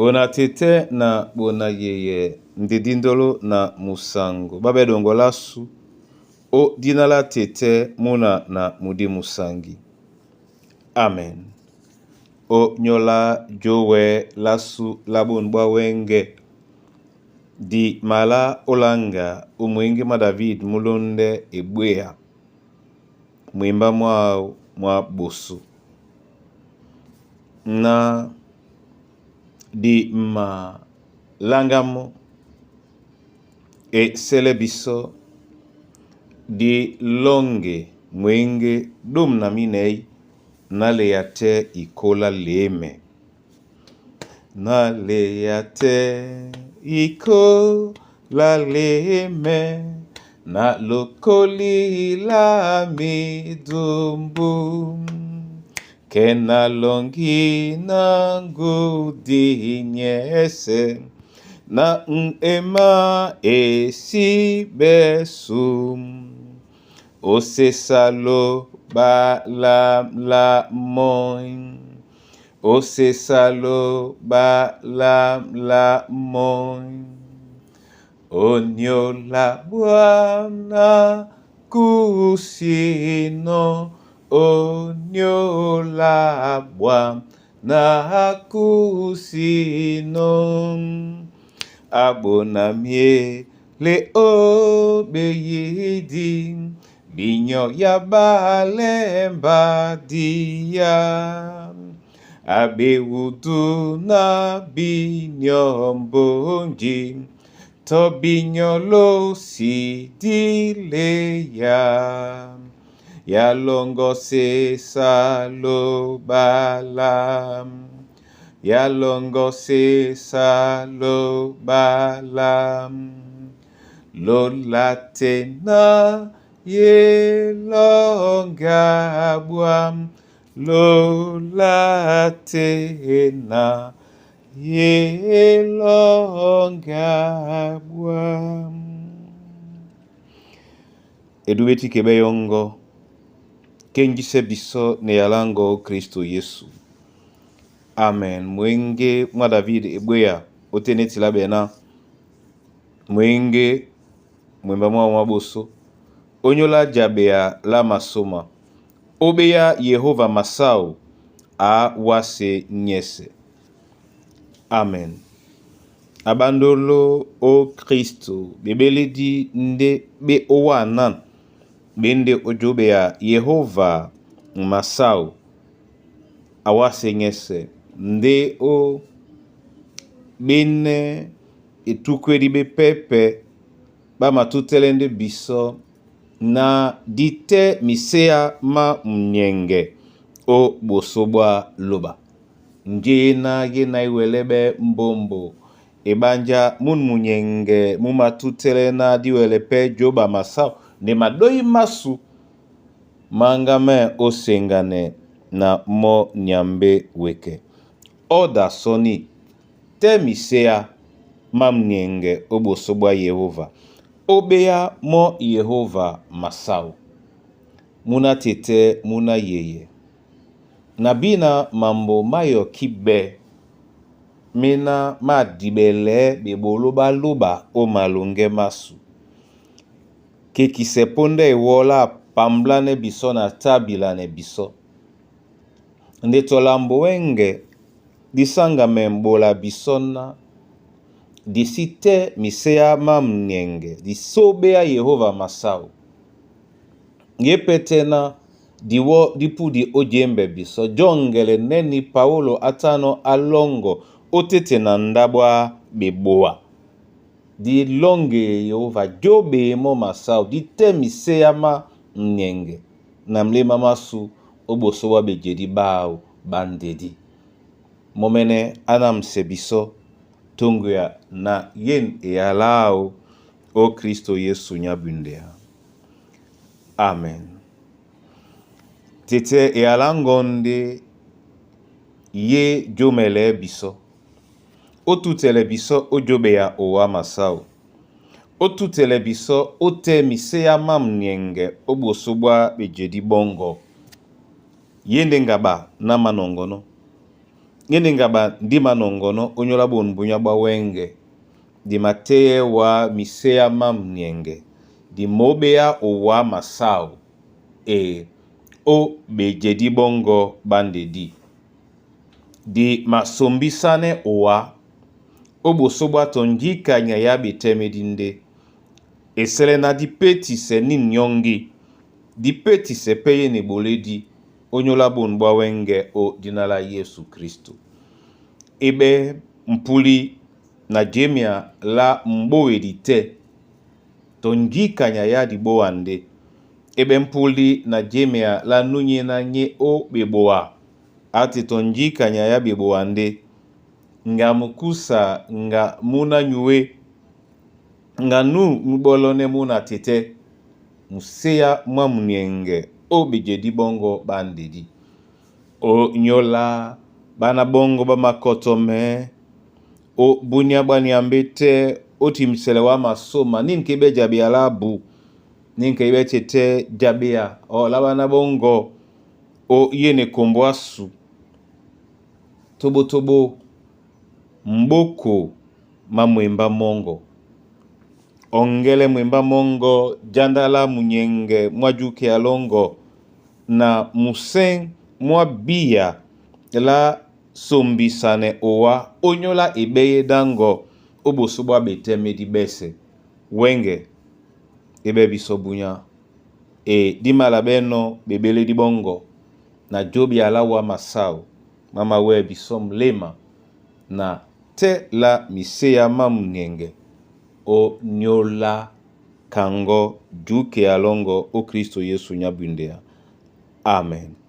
Bona tete na bona yeye ndedi ndolo na musango babedongolasu o dina la tete muna na mudi musangi. Amen. O nyola jowe lasu la bunu bwa wenge di mala olanga o mwenge mwa David mulonde ebweya mwimba mwao mwa boso na di malangamo esele biso di longe mwenge dum na minei naleya te ikola leme. Naleya te ikola leme na lokoli la midumbu ke na longi na ngudi nyese na ema esi besu osesalo balamla moi osesalo balamla moi onyola bwana kusino onyola bwana kusino abonamie le obeyidi binyo ya balemba dia abewudu na binyo mbonji to binyo lo si dileya ya longo se salobala ya longo se salobala lola tena ye longa bwam lola tena ye longa bwam. Edubeti kebe yongo kenjise biso ne yalango Kristo Yesu. Amen. Mwenge mwa David ebweya otenetila bena mwenge mwemba mwa mwa boso onyola jabea la masoma obeya Yehova masau a wase nyese. Amen. Abandolo o Kristo bebeledi nde be owanan bende ojobeya Yehova masau awase nyese nde o bene etukwedi bepepe bamatutele nde biso na dite misea ma mnyenge o boso bwa loba nje na ye na iwelebe mbombo ebanja munu munyenge mumatutele na diwele pe joba masau ne madoi masu mangame osengane na mo nyambe weke oda soni te misea ma mnyenge o boso bwa Yehova obeya mo Yehova masau muna tete muna yeye na bina mambo mayo kibe mena madibele bebolo baloba o malonge masu kekise ponde ewola pamblane biso na tabilane biso nde tolambo wenge disangame mbola biso na disi te misea ma mnyenge disobeya Yehova masau ye pete na diwo dipudi ojembe biso jongele neni Paulo atano alongo otete na ndabwa beboa di longe Yehova jobe mo masau di te misea ma mnyenge na mlema masu oboso bwa bejedi bao bandedi momene anamse biso tongo ya na yen eyalao o Kristo Yesu nyabundea. Amen. Tete eyala ngonde ye jomele biso otutele biso ojobeya owa masau otutele biso ote miseya ma mnyenge oboso bwa bejedi bongo ye nde ngaba na manongono. Ngéndé ŋgaba ndí manɔŋgɔnɔ́ ónyólá ɓôn bunyá ɓwá wɛ́ŋgɛ, di mateyɛ́ wǎ miséá má muniɛŋgɛ, di mǒɓéá owǎ masáu e ó ɓejedí ɓɔ́ŋgɔ̄ ɓá ndedí. Di masombísánɛ́ owǎ ó ɓosó ɓwá tɔ njíka nyay á ɓetɛ́mɛ́ dí ndé. E sɛlɛ ná dí pétisɛ nîn nyɔ́ŋgí, dí pétisɛ pɛ́ yé na eɓolédí ónyólá ɓôn ɓwá wɛ́ŋgɛ̄ ó dína lá Yésu Krístō. Eɓɛ́ mpúlí na jěmea lá m̀ɓówedi tɛ́, tɔ njíka nyay á diɓóa ndé. Eɓɛ́ mpúlí na jémea lá núnyéná nyé ó ɓeɓoa á te tɔ njíka nyay á ɓeɓoa ndé. Ŋga mukúsa ŋga mú ná nyué, ŋga nú núɓɔ́lɔ́nɛ́ mú na tetɛ́, muséá mwá muniɛŋgɛ ó ɓejedí ɓɔ́ŋgɔ̄ ɓá ndedí. Ónyólá ɓána ɓɔ́ŋgɔ̄ ɓá makɔtɔmɛɛ́ ó búnyá ɓwá nyambɛ́ tɛ́ ó timisɛlɛ wǎ masôma nîn kɛ́ íɓɛ́ jabea lá ábū, nîn kɛ́ íɓɛ́ tetɛ́ jabea ɔ lá ɓána ɓɔ́ŋgɔ̄ ó yéne ekombo ásu. Toɓotoɓo m̀ɓóko má mwembá mɔ́ŋgɔ. Ɔŋgɛ́lɛ́ mwembá mɔ́ŋgɔ jánda lá munyɛŋgɛ mwá júkea lɔ́ŋgɔ na musɛ̂ŋ mwá bíya lá sombisanɛ owǎ ónyólá eɓɛ́ é ɗáŋgɔ ó ɓosó ɓwá ɓetɛ́mɛ́ dí ɓɛ́sɛ̄. Wɛ́ŋgɛ é ɓɛ́ bísɔ́ búnyá e dí malabɛ́nɔ̄ ɓeɓélédí ɓɔ́ŋgɔ na jóɓea lá wǎ masáu má mawɛ́ bisɔ́ mléma na tɛ́ lá miséá má muniɛŋgɛ ónyólá kaŋgɔ́ júkea lɔ́ŋgɔ ó Krístō Yésu nyá bwíndɛ́. Amen.